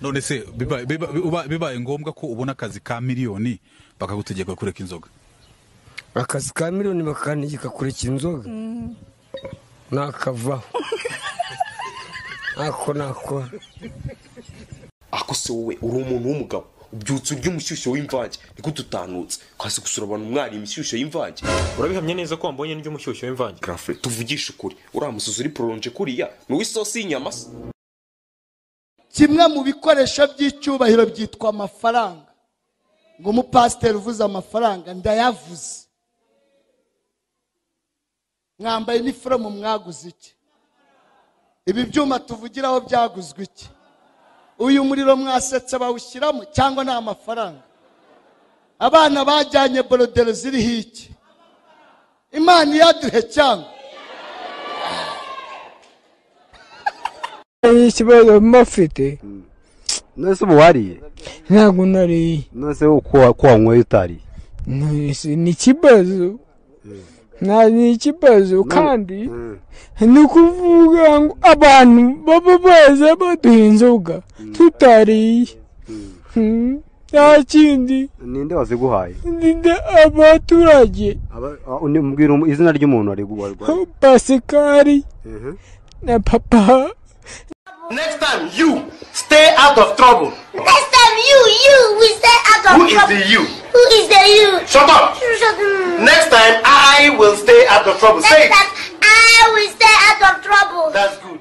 None se bibaye ngombwa ko ubona akazi ka miliyoni bakagutegeka kureka inzoga? Akazi ka miliyoni bakantegeka kureka inzoga, nakavaho ako nakora. Ako se wowe uri umuntu w'umugabo ubyutse urya umushyushyo w'imvange, niko tutanutse kwasi gusura abantu mwari imishyushyo y'imvange. Urabihamya neza ko wambonye ndya umushyushyo w'imvange? Grafre, tuvugishe ukuri, uriya musozi uri prolonge kuriya ni uw'isosi y'inyama se? Kimwe mu bikoresho by'icyubahiro byitwa amafaranga. Ngo umupasiteri uvuze amafaranga ndayavuze. Mwambaye iniforume mwaguze iki? Ibi byuma tuvugiraho byaguzwe iki? Uyu muriro mwasetse bawushyiramo cyangwa ni amafaranga? Abana bajyanye borodero ziriho iki? Imana iyaduhe cyangwa? Ikibazo mufite. None ubu wariye? Ntabwo nariye. None uko wanyweye utariye? Ni ikibazo. Ni ikibazo kandi ni ukuvuga ngo abantu baba baza baduha inzoga tutariye. Nta kindi. Ninde waziguhaye? Ninde abaturage. Mbwira izina ry'umuntu ari guhaye. Pasikari na papa. Next time you stay out of trouble. Next time you will stay out of trouble. Who is the you? Who is the you? Shut up. Shut up. Next time I will stay out of trouble. Next Say it. time I will stay out of trouble. That's good.